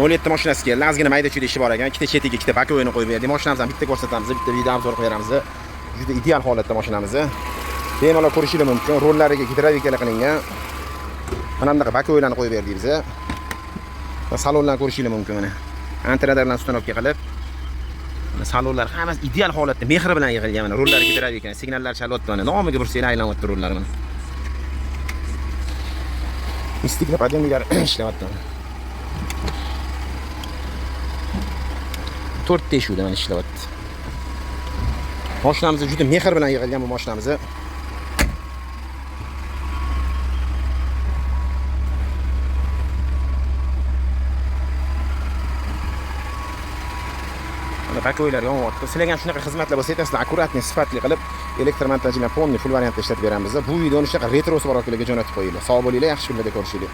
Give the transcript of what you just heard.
07 mashinasi keldi. Ozgina mayda chuyda ishi bor ekan. Ikkita chetiga ikkita боковойni qo'yib berdik. Mashinamizni bitta ko'rsatamiz, bitta video обзор qilib beramiz. Juda ideal holatda mashinamiz. Bemalol ko'rishingiz mumkin. Rollariga gidrovikalar qilingan. Mana bunaqa боковойlarni qo'yib berdik biz. Salonlarni ko'rishingiz mumkin mana. Antiradarlarni установка qilib. Mana salonlar hammasi ideal holatda, mehr bilan yig'ilgan mana rollari gidrovika, signallar chalyapti mana. Nomiga bursanglar aylanyapti rollar mana. Стеклоподъёмник lar ishlayapti mana. To'rtta eshikda mana ishlayapti. Mashinamiz juda mehr bilan yig'ilgan bu mashinamiz. Mana боковой lar yonyapti. Sizlarga ham shunaqa xizmatlar bo'lsa aytasizlar, аккуратный, sifatli qilib elektromontajlar полный full variantda ishlatib beramiz. Bu videoni shunaqa retrosi bor akalarga jo'natib qo'yinglar. Sog' bo'linglar, yaxshi kunlarda ko'rishaylik.